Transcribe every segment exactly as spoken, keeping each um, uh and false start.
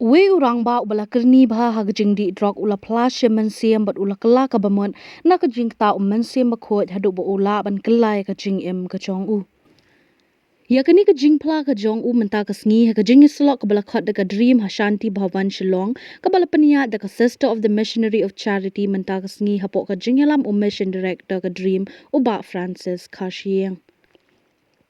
Uwei u rangbah uba la kyrni bha ha ka jingdih drok u la phla shim mynsiem bad u la kylla ka bamut na ka jingktah u Mynsiem Bakhuid haduh ba u lah ban kylla ïa ka jingim ka jong u. Ïa kane ka jingphla ka jong u mynta ka sngi ha ka jingïasyllok kaba la khot da ka Dream ha Shanti Bhavan Shillong, kaba la pynïaid da ka Sister of the Missionary of Charity mynta ka sngi hapoh ka jingïalam u Mission Director ka Dream, u Bah Francis Kharshiing.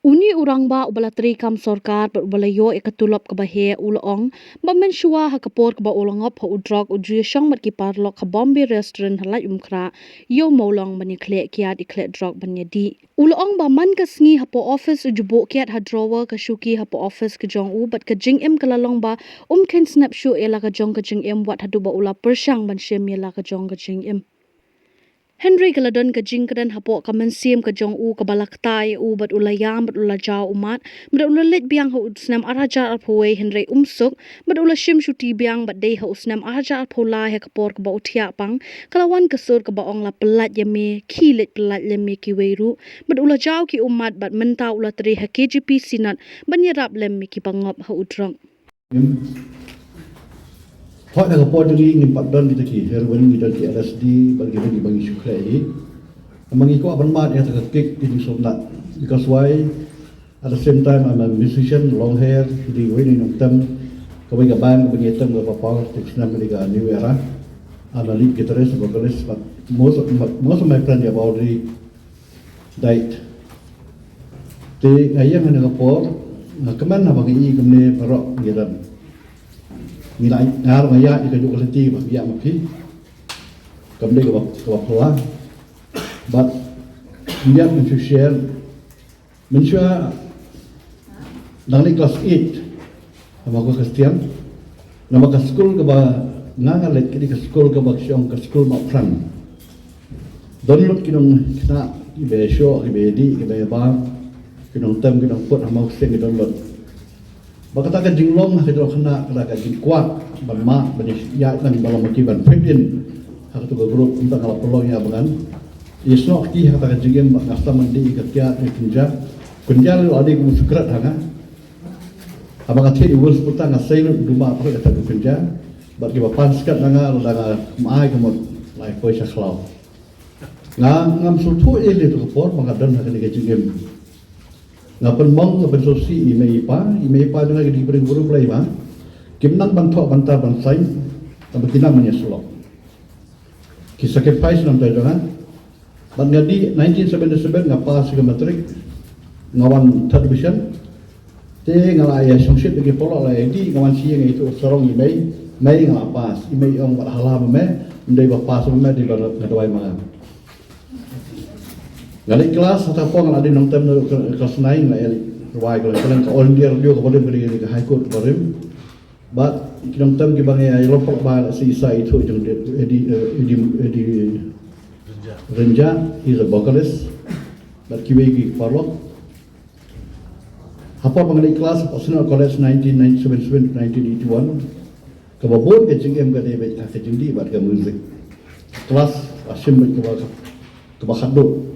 Une u rangbah uba la treikam sorkar bad uba la ïoh ïa ka tulop kaba heh u la ong ba mynshuwa ha ka por kaba u la ngop ha u drok u ju ïashong bad ki paralok ha Bombay Restaurant ha Laitumkhrah, ïa u mawlong ban ïakhleh kiad ïakhleh drok ban ïadih. U la ong ba man ka sngi hapoh office u ju buh kiad ha drawer ka shuki hapoh office ka jong u bad ka jingim ka la long ba um kheiñ snep shuh ïa la ka jong ka jingim wat haduh ba u la pyrshang ban shim ïa la ka jong ka jingim. Hynrei ka la don ka jingkren hapoh ka mynsiem ka jong u kaba la ktai u bad u la ïam bad u la jaw ummat, bad u la leit biang ha u snem ar hajar arphew wei hynrei um suk, bad u la shim shuti biang bad dei ha u snem ar hajar arphew lai ha ka por kaba u thiah pang, ka la wan ka sur kaba ong la pyllait ïa me, khie leit pyllait lem ïa kiwei ruh, bad u la jaw ki ummat bad mynta u la trei ha K J P Synod ban ïarap lem ïa kiba ngop ha u drok. Hooid, ha ka por jong ngi ngim pat don kita ki heroin, ngi don ki L S D bad ngi don kiba ngi shu khleh hi. Namar ngi kwah ban mad ïa kata ka kick ki jingsngewtynnat. Because why? At the same time, I'm a musician, long hair, dei uwei na ki nongtem. Kawei ka band kaba ngi tem kaba paw, te ka snem ka dei ka New Era. I'm a lead guitarist, vocalist, but most of my, most of my friends have already died. Te nga ïeng ha kane ka por, nga kmen haba nga ïohi kumne baroh ngi don. Ngi la, nga ruh nga ïaid ïa kajuh ka lynti ba phi ïaid ma phi. Kam dei kaba, kaba phylla. But ngi ïaid mynshuwa, mynshuwa dang leit class eight. Namar ka Khristan, namar ka skul kaba nga nga leit ka dei ka skul kaba ki ong ka skul Mawphrang. Don lut ki nongkhynnah kiba shoh, kiba dih, kiba bah, ki nongtem, ki nongput, ha Mawkhyrseng ki don lut. Ba kata ka jinglong ha ka jong khynnah, kata ka jingkwah ban mad, ban ïaid lang ba long ma ki, ban fit in ha kata ka group, kumta nga la pynlong ïa ba ngan ïasnoh kti ha kata ka jingim, ba nga sdang ban dih ïa ka kiad ïa ka kynja. Kynja ruh la dei kum u secret ha nga. Haba nga thied u Wils Puta nga sei lut, duma pyrshah ïa kata ka kynja. Bad kiba pan skhet na nga lada nga ym ai ka mut, la ïa poi sha khlaw. Nga ngam sngewthuh ei ei ha kata ka por ba nga don ha kane ka jingim. Nga pynmong, nga pynsngewsih ïa i mei i pa, i mei i pa jong nga ki dei ki briew kiba riewblei bha. Kim nang ban thoh ban tar ban saiñ, tangba ki nang ban ïasyllok. Ki sacrifice na bynta jong nga. Bad nga dih nineteen seventy-seven nga pass ïa ka matric, nga wan third division. Te nga la ïa shongshit da ki paralok, la ïa dih, nga wan sha ïing, nga ïathuh sarong ïa i mei, mei, nga la pass. I mei i ong, wat hala ma me, ym dei ba pass ma me, dei ba nga duwai ma nga. Nga leit klas, ha kata ka por nga la dei nongtem naduh klas nine, nga ïa leit rwai ka, ka All India Radio kaba rim, ka dei ka High Court kaba rim. Bad ki nongtem kiba nga ïa lop bha, la Sir Isai Ithuh jong Eddie, eh, Eddie, Eddie Rynjah, he's a vocalist. Bad kiwei ki paralok. Ha por ba nga leit klas ha Synod College nineteen ninety-seven to nineteen eighty-one, kaba bun ka jingim ka dei beit ha ka jingdih bad ka music. Klas la shim beit kaba, kaba khatduh.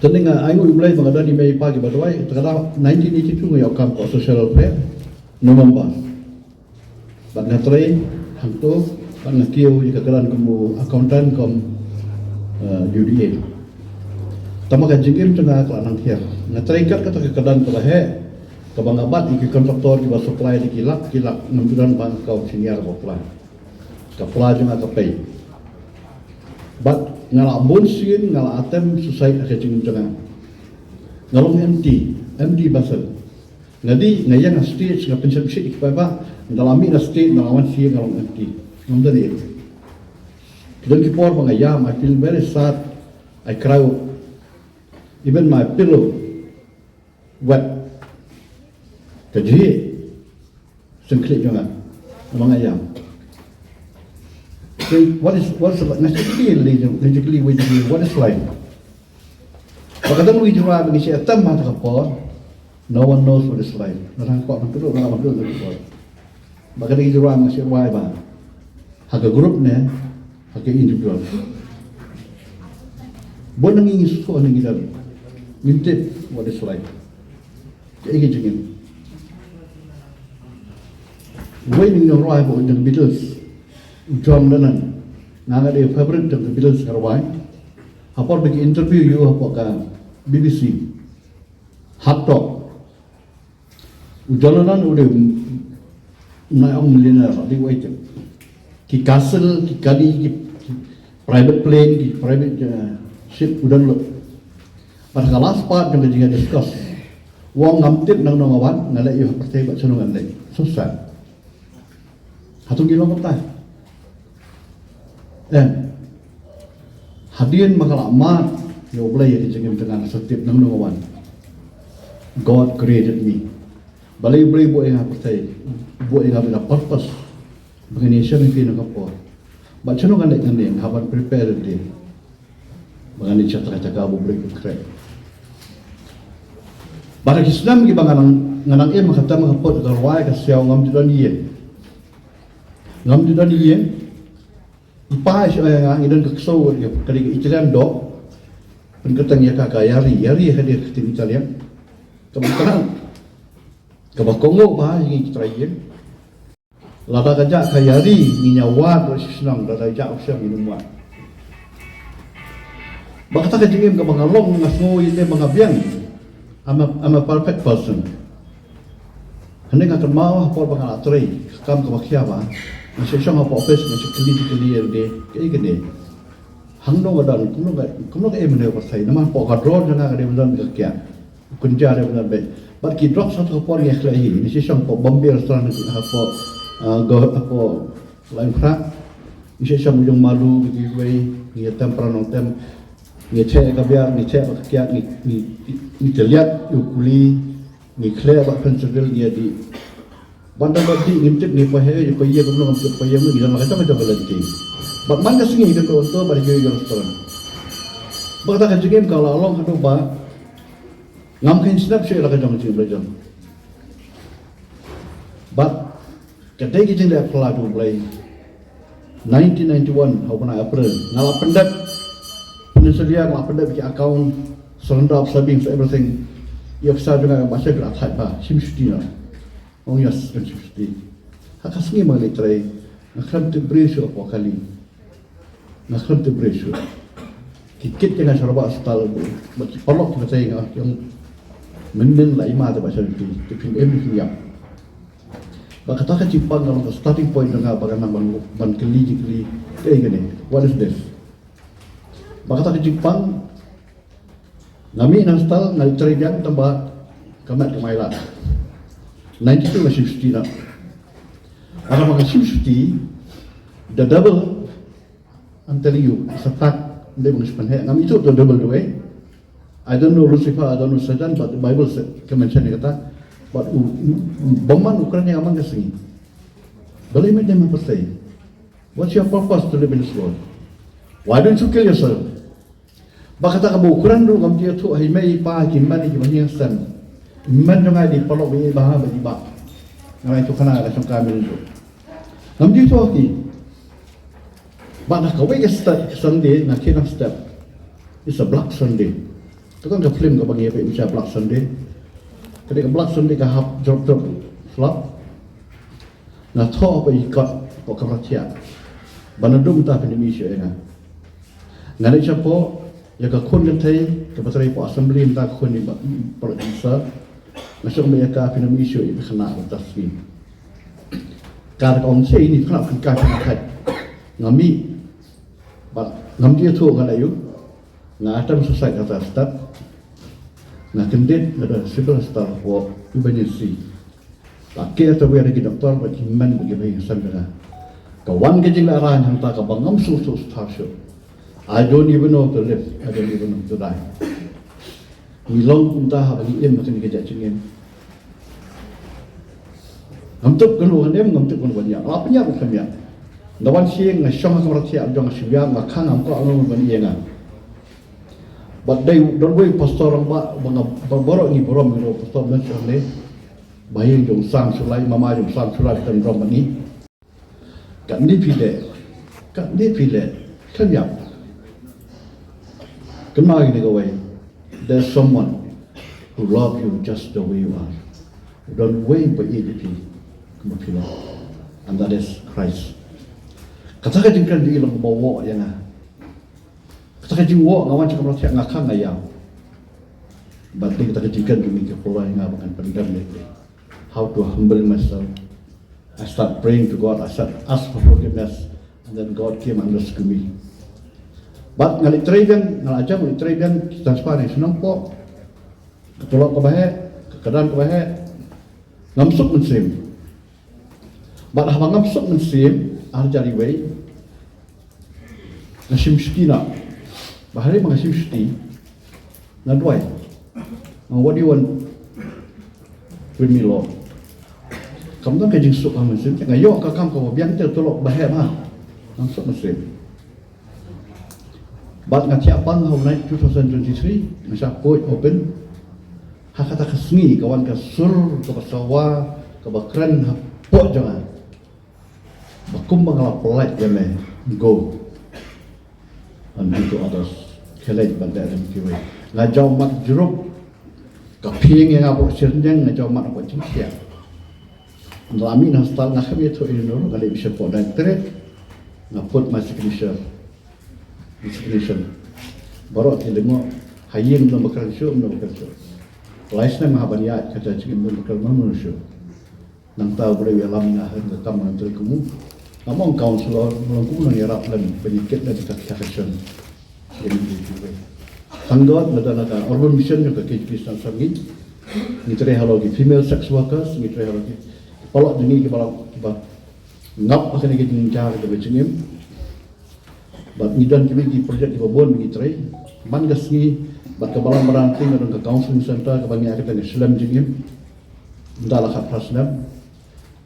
Te nga ainguh ïa U Blei ba nga don i mei i pa kiba duwai. Te ka dei nineteen eighty-two nga ïoh kam ka social welfare, November. Bad nga trei hangto, bad nga kiew ïa ka kyrdan kum u accountant kum, eh, U D A. Tangba ka jingim jong nga ka la nang hiar. Nga trei kat kata ka kyrdan kaba heh, kaba nga bat ïa ki contractor kiba supply da ki lak ki lak, ngam ju don ba nga kiew senior ba pla. Ka pla jong nga ka pei. Bad nga la bun sien, nga la attempt suicide ha ka jingim jong nga. Nga long empty, empty vessel. Nga dih, nga ïeng ha stage, nga pynshit pynshit ïa ki paidbah, nga la mih na stage, nga la wan sha ïing nga long empty. Ngam don ei. Ki don ki por ba nga ïam, I feel very sad, I cry. Even my pillow wet. Ka jhieh sha khlieh jong nga. Namar nga ïam. So, what is, what is, nga shu kylli, nga shu kylli, what is life? Ba ka don wi jrua ba ngi shu attempt ha kata ka por. No one knows what is life. Nga dang kwah ban kynduh, nga dang ban kynduh ha kata ka por. Ba ka don wi jrua ba ngi shu rwai ba ha ka group ne ha ka individual. Bun na ngi ngi sngewthuh, ngi don, ngim tip what is life. Kaei ka jingim. Wei na ki nongrwai hapoh jong ka Beatles, u John Lennon, nga nga dei u favourite jong ka Beatles ka rwai. Hapoh ba ki interview ïa u hapoh ka B B C Hard Talk, u John Lennon u dei u nai ong millionaire, dei u wei te. Ki castle, ki kali, ki, ki private plane, ki private uh, ship u don lut. Bad ha ka last part jong ka jingïa discuss, u ong ngam tip nangno nga wan, nga leh ïa u ha pyrthei bad shano ngan leit. So sad. Hato ngi long kumta? Em. Hadien ba nga la mad ïa U Blei ïa ka jingim jong nga, nga sa tip nangno nga wan. God created me. Balei U Blei u buh ïa nga ha pyrthei, u buh ïa nga with a purpose. Ba ngan ïashong ïa phi na ka por. Bad shano ngan leit, ngan leit, nga haban prepare de. Ba ngan ïa shah ha ka jaka ba U Blei u khreh. Bad ha ki snem kiba nga nang, nga nang im ha ka tam ka pod, ka rwai, ka siaw, ngam ju don ïing. Ngam ju don ïing. I pa i shu ai ïa nga, ngi don ka ksew, ka dei ka Italian dock. Pynkyrteng ïa ka ka yari, yari ka dei ka ktien Italian. Kaba kynang, kaba kohnguh bha ïa ngi ki trai ïing. Lada ka jah ka yari, ngin ïa wad ruh sha shnong, lada jah u shem ngin ym wad. Bad kata ka jingim kaba nga long, nga sngew ïa lade ba nga biang. I'm a, I'm a perfect person. Hynrei nga kynmaw ha por ba nga la trei ka kam kaba khia bha, nga shah shong hapoh office, nga shah kylli kylli ïa lade, kaei kane? Hangno nga don, kumno nga, kumno nga im ha kane ka pyrthei? Namar hapoh ka drawer jong nga ka dei ban don ka kiad, u kynja dei ban don beit. Bad ki drugs ha kata ka por ngi ïa khleh hi, ngi shah shong hapoh Bombay Restaurant, hapoh, ah, go, hapoh Laitumkhrah. Ngi shah shong ïa u jong Malu, kiwei, ngi ïa tem para nongtem. Ngi theh ka biar, ngi theh ka kiad, ngi, ngi, ngi tylliat ïa u kuli, ngi khleh bad Phenceril, ngi ïa dih. Ban da bad dih ngim tip ngi poi ha ïa, poi ïa kumno, ngam tip poi ïa kumno, ngi don la ka jong ka jong ka lynti. Bad man ka sngi ka to to bad ïa ka restaurant. Bad kata ka jingim ka la long haduh ba ngam kheiñ sngap shuh ïa la ka jong ka jingim la jong. Bad ka dei ka jingleh phylla jong U Blei. Nineteen ninety-one ha u bnai April nga la pyndep financial year, nga la pyndep ki account, surrender of savings, everything. Ïa ka pisa jong nga ba sha ka la thait ba shim shuti na. Ong ïa, kan shim shuti. Ha ka sngi ma nga leit trei, nga khlem tip briew shuh hapoh kali. Nga khlem tip briew shuh. Ki kit ïa nga sha Robert Hospital, bad ki paralok ki batai ïa nga, ki ong mynnin la i ma te ba sha shuti, te phin im phin ïap. Bad kata ka jingpang ka long ka starting point jong nga ba nga nang ban, ban kylli jingkylli, kaei kane, what is this? Bad kata ka jingpang, nga mih na hospital, nga leit trei biang, tang ba ka met kam ailad. Ninety-two nga shim shuti na. Lada ba nga shim shuti, the devil, I'm telling you, it's a fact. Ym dei ba nga shu pynheh, ngam ithuh the devil the way. I don't know Lucifer, I don't know Satan, but the Bible said, ka mention ïa kata. But u, u, u bymman u kren ïa nga man ka sngi. Balei me dei man pyrthei? What's your purpose to live in this world? Why don't you kill yourself? Bad kata kaba u kren ruh ngam ju ïathuh ha i mei i pa, ha ki hynmen ki ba ïing sem. Hynmen jong nga i dei paralok ba ïeit bha bad i bah. Nga la ïathuh khana ka shong ka mynnin ruh. Ngam ju ïathuh ha ki. Bad ha kawei ka sta-, Sunday nga khie na step. It's a Black Sunday. Te kane ka film kaba ngi ïa peit mynshuwa, Black Sunday. Ka dei ka Black Sunday ka hap jrop jrop flop. Nga thoh hapoh i kot, hapoh kamra thiah. Ba naduh mynta phin ym ïohi shuh ïa nga. Nga leit shapoh, ïa ka khun kynthei kaba trei hapoh assembly mynta, ka khun i ba, paralok cancer. Nga shong beit ïa ka, phin ym ïohi shuh ïa ka khynnah ba tap sngi. Ka da ka ong, "Shei, ine i khynnah pynkai pynkai." Nga mih. Bad ngam ju ïathuh nga leh aïu. Nga atam suicide ha kata ka step. Nga kyndit, nga don ha Civil Hospital hapoh emergency. La kiew tawei da ki doktor bad ki hynmen bad ki bahaïing hasem jong nga. Ka wan ka jinglehrain hangta kaba ngam sngewthuh shuh. I don't even know to live, I don't even know to die. Ngi long kumta haba ngi im ha kane ka jait jingim. Ngam tip kano ban im, ngam tip kano ban ïap. Nga la pynïap ruh khlem ïap. Nga wan sha ïing, nga shong ha kamra thiah jong nga, shu ïap, nga khang, ngam kwah kano ban ïeng. Bad dei don uwei u pastor rangbah ba nga, ba baroh ngi burom ïa u, pastor Mynshuwa ne. Ba ïing jong Sam Shullai, mama jong Sam Shullai, ka don burom bad ngi. Katne phi leh, katne phi leh, khlem ïap. Kynmaw ïa kane kawei. There's someone who love you just the way you are. U don uwei ba ïeit ïa phi kumba phi long. And that is Christ. Kata ka jingkren jong ngi long ba woh ïa nga. Kata ka jingwoh nga wan sha kamra thiah nga khang nga ïaw. But dei kata ka jingkren jong ngi ka pynlong ïa nga ba ngan pyndem ïa ki. How to humble myself. I start praying to God. I start ask for forgiveness. And then God came and rescue me. But nga leit trei biang, nga la jam leit trei biang, ki transfer na shnong pok. Ka tulop kaba heh, ka kyrdan kaba heh. Ngam suk mynsiem. Bad haba ngam suk mynsiem, ar hajar wei, nga shim shuti noh. Bad hynrei ba nga shim shuti, nga duwai. Nga, "What do you want with me, Lord?" Kam don ka jingsuk ha mynsiem, nga ïoh ka kam kaba biang, te tulop ba heh ma. Ngam suk mynsiem. Bad nga thiah pang ha u night two thousand twenty-three, nga shah koit open. Ha kata ka sngi ka wan ka sur kaba sawa, kaba kren hapoh jong nga. Ba kumba nga la pyllait ïa me, go and do to others. Khie leit ban leh lem kiwei. Nga jaw mat jrup. Ka phieng ïa nga baroh shi rynïeng, nga jaw mat baroh jingthiah. Nga la mih na hospital, nga khlem ïathuh ïa uno uno, nga leit bishar pok directorate. Nga put my signature. Resignation. Baroh ki lyngngoh, ha ïing ym don ba kren shuh, ym don ba kren shuh. Lai snem ha ban ïaid ka jingim ym don ba kren mano mano shuh. Nangta U Blei u ïalam ïa nga ha ka kam ngan trei kum u, ngam ong counsellor, nga long kum u nongïarap lem, ban ïakit lem ka, ka, ka shen. Thank God, lada na ka urban mission jong ka K J P Sdang Sar ngi, ngi trei halor ki female sex workers, ngi trei halor ki paralok jong ngi kiba long, kiba ngap ha kane ka jingjia ka jingim. Bad ngi don kiwei ki project kiba bun ba ngi trei. Man ka sngi bad ka Balang Baranti nga don ka counseling center kaba ngi ïa kata ngi slem jingim. Ynda la khatphra snem.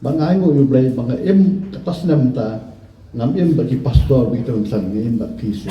Ba nga ainguh ïa U Blei ba nga im kata snem ta, ngam im bad ki pastor ba kita, ngam san, nga im bad P C.